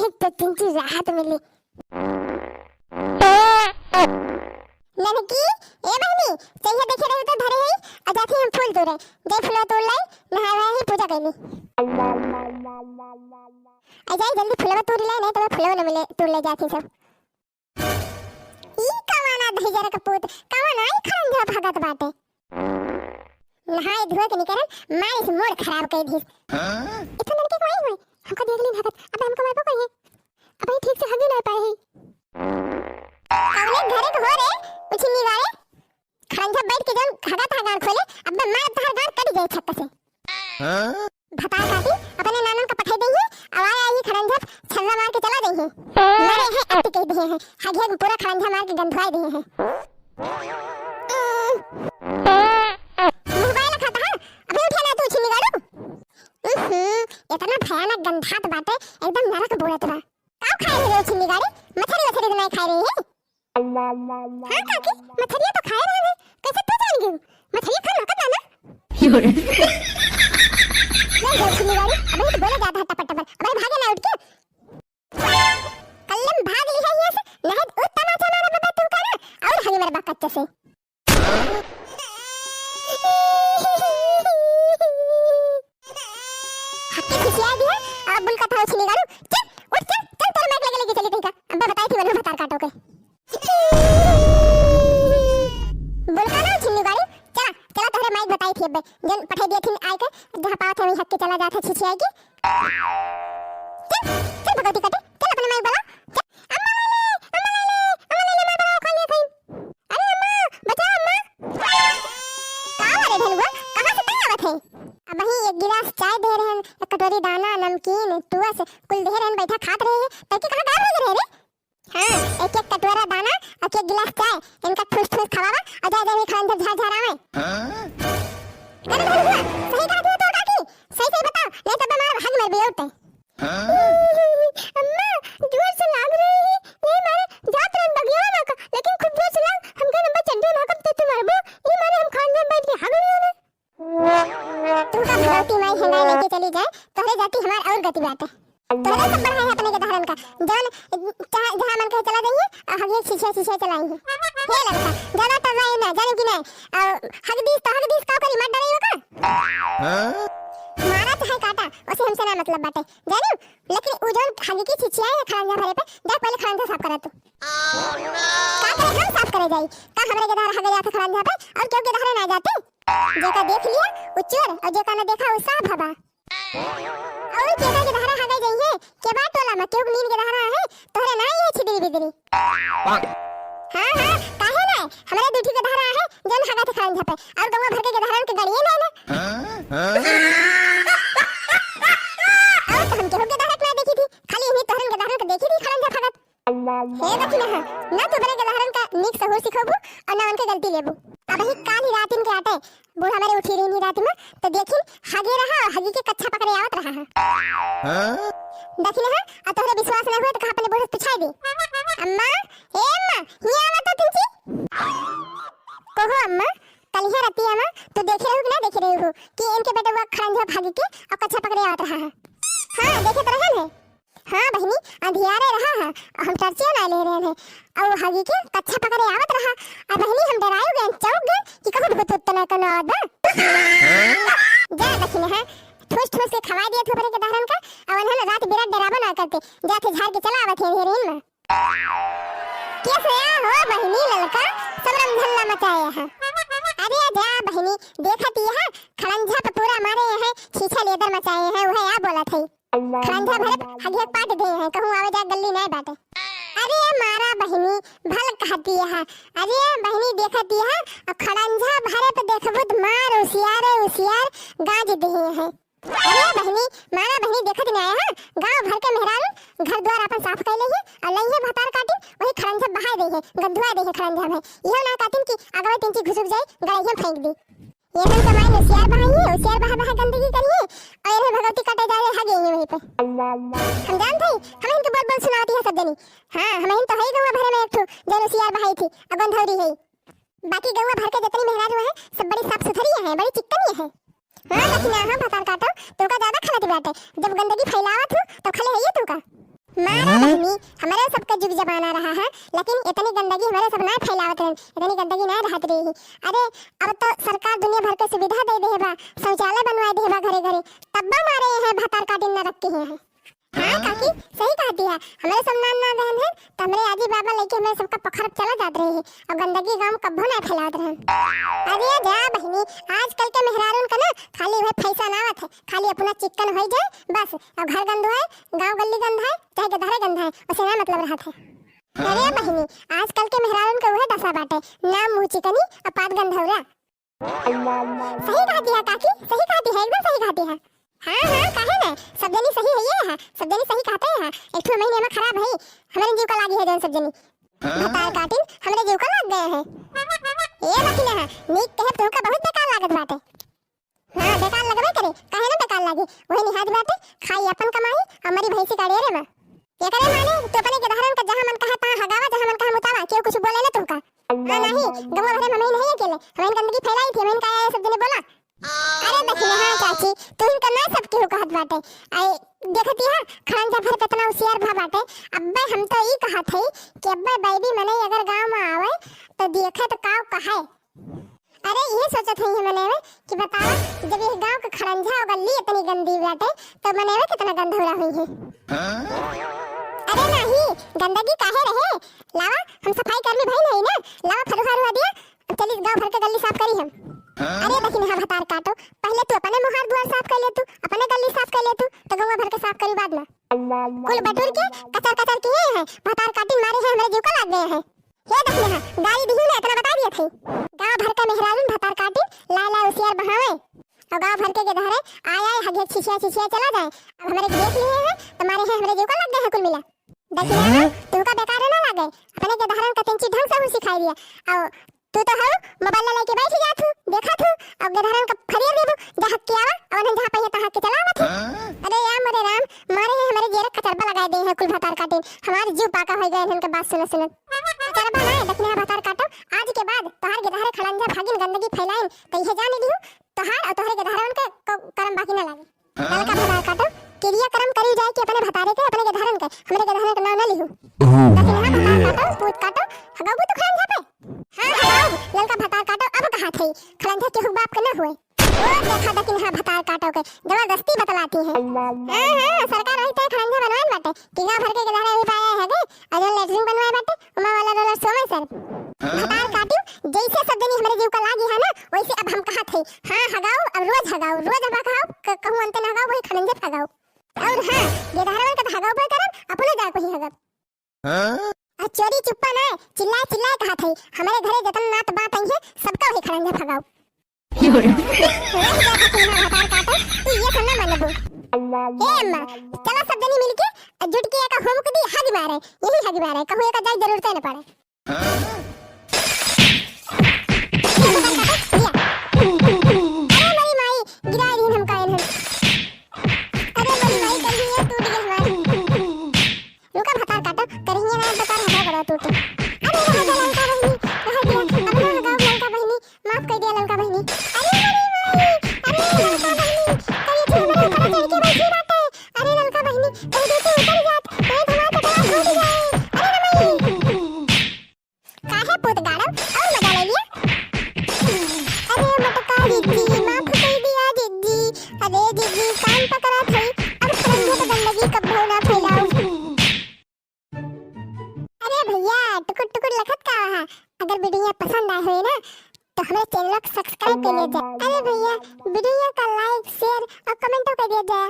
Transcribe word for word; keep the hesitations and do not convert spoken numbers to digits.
ठीक तो तुमकी राहत मिली। ननकी, ए बहिनी, चइहा देखे रहे तो धरे है, अउ जाथी हम फूल तोरे। जाई फुलवा तोड़ लाई, नहाए वहाए ही पूजा कइली। अउ जाई जल्दी फुलवा तोड़ लाई, नहीं तो फुलवा न मिले, तोड़ ले जाथी सब। ई कवाना दहिजर के पूत, कवाना ई खरंजा भगत बाटे। नहाए धोए के निकरन, मारिस मूड खराब कइ दिहिस। हाँ? इतना लड़के को आई हुई, हमका देख ली भगत, अब हमका मारबो करिए। अब ये ठीक से हगी ना पाए है। कवने घरे के हो रे, उछिन्नी गाड़े? खरंजा बैठ के जौन हगत है गांड खोले, अब मैं मार तहार गांड कट जाए छक्का से। हाँ? भतार काटी, अपने नानन का पठाई देइहे, अब आए आई खरंजा छल्ला मार के चला देइहे। मरे हैं अति कह दिए हैं, हगिया पूरा खरंजा मार के गंधवाई दिए हैं। मुंह बाय लखाता है, अबे उठे ना तू छिन्नी गाड़ू। उहुं, इतना भयानक गंधात बाटे, एकदम नरक बोलत बा। का खाए रहे हो छिन्नी गाड़ी? मछरी वछरी तो नहीं खाए रहे हैं? हाँ काकी, मछरिया तो खाए रहे हैं। कैसे तू जान गई? मछरिया खा ना, ना। ले जाओ छिन्नी गाड़ी, अबे तो बोले जाता है टपर टपर। अबे भागे ना उठ के। कल्लम भाग ली है यहाँ से, नहीं तो तमाचा मारा बाबा तू का ना, और हगी मेरे बा कच्चे से। हक्के खिसिया दिया, अब बुल का था उछली गाड़ू। चल, उठ चल, चल, तोर माइक लगे लेके चली तनिका। अब्बे बताई थी मनु भतार काटो के। बुल का ना उछली गाड़ू। चला, चला तोहरे माइक बताई थी अब्बे। जन पठाई दिया थी आए के, जहाँ पावत है वहीं हक्के चला जात है छिछियाई के। चल, चल भगवती काटे, चल अपने माइक बुला। चल, अम्मा ले ले, अम्मा ले ले, अम्मा ले ले, मैं बुलाओ खा लिया था। अरे अम्मा, बचाओ अम्मा। का हो रे धनुआ, कहाँ से तंग आवत है? अबहीं एक गिलास चाय दे रहन, एक कटोरी दाना, नमकीन, टुअस, कुल दे रहन, बैठा खात रहे हैं, तब के कहाँ गायब हो गए रहे रे? हाँ, एक एक कटोरा दाना और एक गिलास चाय, इनका ठूस ठूस खवावा और जा जा खड़ंजा झार झार आवे। हाँ? अरे धनुआ, सही कहा तू तो काकी, सही सही बताओ, नहीं तो बीमार भाग मर भी उठे। हाँ? अम्मा, जोर से लाग रही है, यही मारे जात रहन बगिया में का, लेकिन खूब जोर से लाग, हमके नंबर चड्डी में हकम ते तू मरबो, यही मारे हम खान में बैठ के हाग रही है। तू का भगवती माई हंगाई लेके चली जाए, तोहरे जाती हमार और गति बाटे। तोहरे सब बढ़ाए अपने के दहरन का, जौन चाहे जहाँ मन कहे चला जाइए, और हम ये शीशे शीशे चलाएंगे। हे लड़का, ज्यादा टर्राए ना, जाने की ना, और हगदीस तो हगदीस का करी, मत डरे का? हाँ? मारा चाहे काटा, उसे हमसे ना मतलब बाटे, जानियो? लेकिन उ जौन हगी की छिछिया है खड़ंजा भरे पे, जा पहले खड़ंजा साफ करा तू। का करे हम साफ करे जाई? का हमरे के दहर हगे जात खड़ंजा पे, और केहू के दहरे ना जाते? जेका देख लिया, उ चोर, और जेका ना देखा, उ साफ हवा। और केका के दहरे हगे जाइए, के बा टोला में, केहू नींद के दहरा है, तोहरे ना ये छिदरी बिदरी। हाँ, हाँ, काहे ना? हमरे दूठी के दहरा है, जौन हगा थे खड़ंजा पे, और गौवा भर के दहरन के गड़िए ना ना। हाँ? और तो हम केहू के दहरत ना देखी थी, खाली इन्हीं तोहरन के दहरन के देखी थी खड़ंजा भगत। हे दखिनहा, ना तू बने के दहरन का नीक सहूर सिखोबू, और ना उनके गलती लेबू। अबही काली रातिन के आटे, बूढ़ा मेरे उठी रही रात में, तो देखिन, हगे रहा, हगी के कच्छा पकड़े आवत रहा है। हाँ? दखिनहा, आ तोहरे विश्वास ना हुए तो कहा अपने बूढ़े से पिछाई दे। अम्मा, ए अम्मा, हियाँ आवा तो तुमची। कहो अम्मा, कलिया रतिया में तू देखे रहू कि ना देखे रहू हो कि इनके बेटवा खड़ंजा भागी के और कच्छा पकड़े आवत रहा है? हाँ, देखे तो रहन है। हाँ बहिनी, अंधियारे रहा है, हम टर्चिया ना ले रहे हैं। और हगी के कच्छा पकड़े आवत रहा, अब बहिनी हम डरायो गए, चौंक गए कि कहूँ भूत उत्त ना कोनो आवत बा। जा दखिनहा, ठूस ठूस के खवाई दिया थोपरे के दहरन का, और उन्हें रात बिरात डराबो ना करते, जाते झाड़ के चला आवत है ढेरीन में। कैसे हो बहिनी ललका, सब रमझल्ला मचाए है। अरे जा बहिनी, देखत यह खड़ंझा पे पूरा मारे है, छीछा लेदर मचाए है, वह या बोलत है। खड़ंझा भरे हगिया पाट दे है, कहूँ आवे जा गल्ली नहीं बाटे। अरे मारा बहिनी, भल कहती है। अरे बहिनी देखती है, खड़ंझा भरे पे देखबू त मार उसियारे उसियार गाज दे है। अरे बहिनी, मारा बहिनी देखत नहीं आया है, गांव भर के मेहरारू घर द्वार अपन साफ कर ले है और लइहे भतार काटिन, वही खड़ंझा बहाय दे है, गंधुआ दे है खड़ंझा में। यह ना काटिन कि आगवे टिंची घुसुक जाए, गड़ैया फेंक दी। ये हम कमाई होशियार बहाई है, होशियार बहा बहा गंदगी करी है और ये भगवती काटे जा रहे हगे ये वहीं पे। हम जानते हैं, हम इनके बोल बोल सुनाती है सब जनी। हाँ, हम इन तो है गंवा भरे में एक ठो जन होशियार बहाई थी, अब गंधौरी है। बाकी गंवा भर के जितनी मेहरारू है, सब बड़ी साफ सुथरी है, बड़ी चिकनी है। हाँ, लेकिन यहाँ भतार काटो, तुमका ज्यादा खलत बाटे। जब गंदगी फैलावत हो, तो खले है ये तुमका। मारा बहिनी, हमरे सबका जुग जमाना रहा है, लेकिन इतनी गंदगी हमरे सब ना फैलावत रहन, इतनी गंदगी ना रहत रही। अरे, अब तो सरकार दुनिया भर के सुविधा दे दे बा, शौचालय बनवाए दे बा घरे घरे, तब्बा मारे हैं भतार काटिन ना रखती हैं। हाँ काकी, सही कहती है, हमरे सब नान ना रहन है, तो हमरे आजी बाबा लेके हमरे सबका पोखर चला जात रहे हैं, अब गंदगी गाँव में कब्बो ना फैलावत रहन। अरे जा बहिनी, आजकल के मेहरारून का ना खाली वह फैशन आवत है, खाली अपना चिक्कन होई जाए बस, अब घर गंदो है, गाँव गल्ली गंदा है, चाहे गदहरे गंदा है, उसे ना मतलब रहत है। अरे बहिनी, आजकल के मेहरारून के उहे दशा बाटे, नाम मुँह चिकनी और पाद गंधौरा। सही कहती है काकी, सही कहती है, एकदम सही कहती है। हाँ हाँ, काहे ना, सब जनी सही है ये है, सब जनी सही कहते हैं। एक ठो महीने में खराब है, हमरे जीव का लागी है जौन सब जनी। भतार काटिन हमरे जीव का लाग गए हैं। ए बकिला है, नीक कहे तुमका बहुत बेकार लागत बाटे। हाँ, बेकार लगबे करे, काहे ना बेकार लागी? वही निहाज बाटे, खाई अपन कमाई, और मरी भैंसी का डेरे में। एकरे माने, तू अपने गदहरन का जहाँ मन कहे तहाँ हगावा, जहाँ मन कहे मुतावा, केहू कुछ बोले ना तुमका। हाँ नहीं, गौवा भरे में हमही नहीं अकेले, हमही गंदगी फैलाई थी, हमही का ये सब जने बोला। अरे दखिना, हाँ चाची, तू इनका ना सब केहू कहत बाटे। आई देखती है, खड़ंजा भर कितना होशियार भा बाटे। अब्बे हम तो ई कहत हई कि अब्बे बैबी मनई अगर गाँव में आवे, तो देखे तो काव कहे। अरे, इहे सोचत हई है मने में कि बतावा, जब ये गाँव के खड़ंजा और गल्ली इतनी गंदी बाटे, तो मने में कितना गंधौरा हुई है। अरे नाही, गंदगी काहे रहे? लावा, हम सफाई कर्मी भई नहीं ना, लावा फरुहा रुआ दिया, अब चली गाँव भर के गल्ली साफ करी हम। अरे दखिना भतार काटो, पहले तू अपने मुहार दुआर साफ कर ले तू, अपने गल्ली साफ कर ले तू, तो गौवा भर के साफ करी बाद में। कुल बटुर के कचर कचर किहे हैं, भतार काटिन मारे हैं, हमरे जीव का लाग गए हैं। हे दखिना, गारी दिहू ना, इतना बता दिया थई। गाँव भर का मेहरारून भतार काटिन लाए लाए होशियार बहावे। और गाँव भर के गदहरे आए आए हगे छिछिया छिछिया चला जाए। अब हमरे के देख लिए हैं, तो मारे हैं हमरे जीव का लग गए हैं कुल मिला। दखिना, तुमका बेकार ना लागे, अपने गदहरन का तेंची ढंग से हूँ सिखाई दिया। और तू तो हऊ मोबाइल लेके बैठ जात हूँ, देखत हूँ, और गदहरन का खदेड़ देबू, जहाँ के आवा, और उन्हें जहाँ पहिए तहाँ के चलावत हूँ। अरे या मोरे राम, मारे हैं हमरे जेरे कचरबा लगाए दे हैं कुल भतार काटिन, हमारे जीव पाका हो गए इनके बात सुनत सुनत। कचरबा ना, दखिना भतार काटो, आज के बाद तोहार गदहरे खड़ंजा भागिन गंदगी फैलाइन, तो यह जाने दिहू, तोहार और तोहरे गदहरन के को-, करम बाकी ना लागे। ललका भतार काटो, किरिया करम करी जाए कि अपने भतारे के, अपने गदहरन के, हमरे गदहरन के नाम ना लिहू। दखिना भतार काटो, पूत काटो, हगऊ तू खड़ंजा पे। हाँ, हगऊ, ललका भतार काटो, अब कहा थे, खड़ंजा केहू बाप के ना हुए। ओ देखा दखिना भतार काटो के, जबरदस्ती बतलाती है। हाँ, हाँ, सरकार वही तो खड़ंजा बनवाइन बाटे, कि गाँव भर के गदहरे वही पाया है गए, और जो लेटरिन बनवाए बाटे, उमा वाला रोलर सोमे सर। भतार काटिन, जैसे सब जनी हमरे जीव का लागी है ना, वैसे अब हम कहा थे, हाँ, हगाऊ, अब रोज हगाऊ, रोज अब हगाऊ, क-, कहूँ अंत ना हगाऊ, वही खड़ंजे हगाऊ। और हाँ, गदहरवन का तो हगाऊ पे करब, अपनो जाए कहीं हगब। हाँ? आ चोरी चुप्पा ना, चिल्लाए चिल्लाए कहा थे, हमरे घरे जतन नात बात आई है, सबका वही खड़ंजे हगाऊ। रह जा दखिना भतार काटो, तू ये सब ना मानबू। ए अम्मा, चला सब जनी मिलके, जुट के एका हुमुक दी, हग मारे, यही हग मारे, कहूँ एका जाए जरूरत न पड़े। अरे मोरी माई, गिराए दीन हमका इन्हन। अरे मोरी माई, कहीं ये टूट गई हमारी। रुका भतार काटो, करिए ना बता रहा बड़ा टूट। अरे रह जा ललका बहिनी, रह जा, अब ना हगाऊ ललका बहिनी, माफ कर दिया ललका बहिनी। अरे मोरी माई, अरे ललका बहिनी, कहीं थी हमारे ऊपर चढ़ के बैठी बाटे। अरे ललका बहिनी, कहीं देखे उतर जात, कहीं धमाल के बड़ा फूट जाए। अरे रे माई। काहे पूत गाड़ब, और मजा ले लिया। अरे मोटका जिज्जी, माफ कर दिया जिज्जी। अरे जिज्जी, कान पकड़ा थई, अब खड़ंजा तो गंदगी कब्बो ना फैलाऊ। अरे भैया, टुकुर टुकुर लखत का रहा, अगर वीडियो पसंद आए हुए ना, तो हमारे चैनल को सब्सक्राइब कर लिया जाए। अरे भैया, वीडियो का लाइक, शेयर और कमेंट कर दिया जाए।